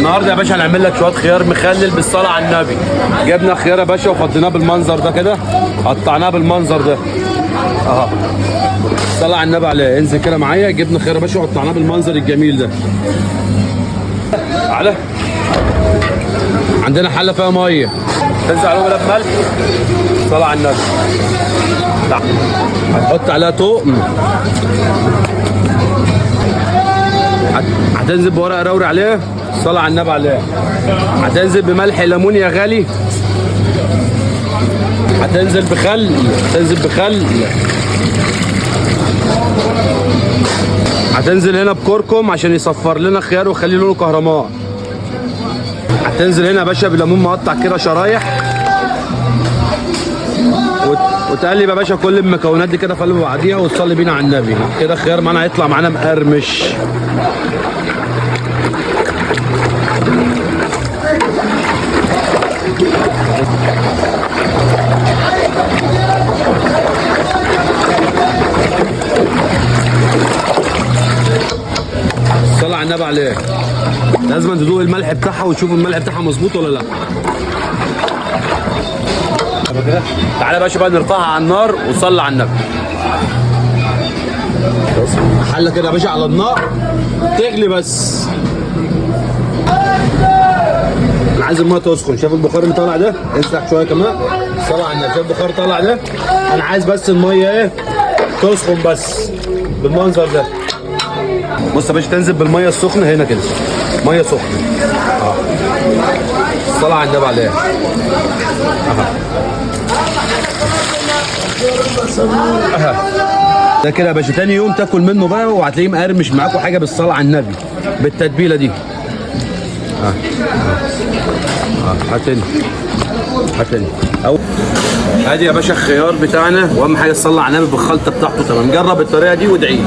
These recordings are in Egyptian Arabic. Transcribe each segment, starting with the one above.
النهارده يا باشا هنعمل لك شوية خيار مخلل بالصلاة على النبي. جبنا خيار يا باشا وفضيناه بالمنظر ده كده، قطعناه بالمنظر ده اهو. صلى على النبي عليه. انزل كده معايا. جبنا خيار يا باشا وقطعناه بالمنظر الجميل ده. تعالى عندنا حله فيها مية، تنزل عليهم بملح. صلى على النبي. هتحط عليها طقم، هتنزل بورق روري عليه. صلى على النبي عليه. هتنزل بملح ليمون يا غالي. هتنزل بخل، هتنزل بخل. هتنزل هنا بكركم عشان يصفر لنا خيار ويخلي لونه كهرماء. هتنزل هنا يا باشا بليمون مقطع كده شرايح، وتقلب يا باشا كل المكونات دي كده في قلب بعضيها، وتصلي بينا على النبي. كده خيار معانا هيطلع معانا مقرمش. صلى على النبي عليه. لازم تدوق الملح بتاعها وتشوف الملح بتاعها مظبوط ولا لا. تعالى يا باشا بقى نرفعها على النار وصلي على النبي. حله كده يا باشا على النار تغلي بس. انا عايز المية تسخن. شايف البخار اللي طالع ده؟ امسح شوية كمان. صلى على النبي. شايف البخار طالع ده؟ انا عايز بس المية ايه؟ تسخن بس بالمنظر ده. بص يا باشا، تنزل بالمية السخنة هنا كده، مية سخنة. صلى على النبي عليه. ده كده يا باشا تاني يوم تاكل منه بقى، وهتلاقيه مقرمش معاكوا حاجة بالصلاة على النبي بالتتبيله دي. هاتني هاتني. ادي يا باشا الخيار بتاعنا، واهم حاجة الصلاة على النبي بالخلطه بتاعته. تمام، جرب الطريقة دي وادعي.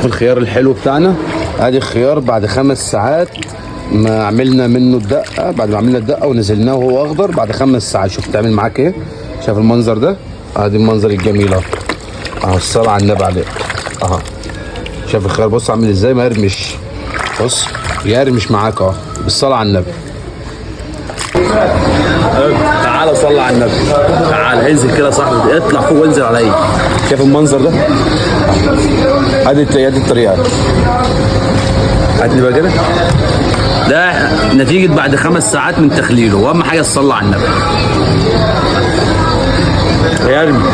الخيار الحلو بتاعنا، ادي الخيار بعد 5 ساعات ما عملنا منه الدقة. بعد ما عملنا الدقة ونزلناه وهو اخضر بعد 5 ساعات، شوف تعمل معاك ايه. شايف المنظر ده؟ ادي المنظر الجميل اهو. اهو الصلاة على النبي عليه اهو. شايف الخيار؟ بص عامل ازاي، مقرمش. بص يقرمش معاك اهو بالصلاة على النبي. تعالى صلى على النبي. تعالى انزل كده يا صاحبي، اطلع فوق وانزل عليا. شايف المنظر ده؟ ادي الطريقة. هات لي بقى كده. ده نتيجة بعد 5 ساعات من تخليله، واهم حاجة الصلاة على النبي. يرمي.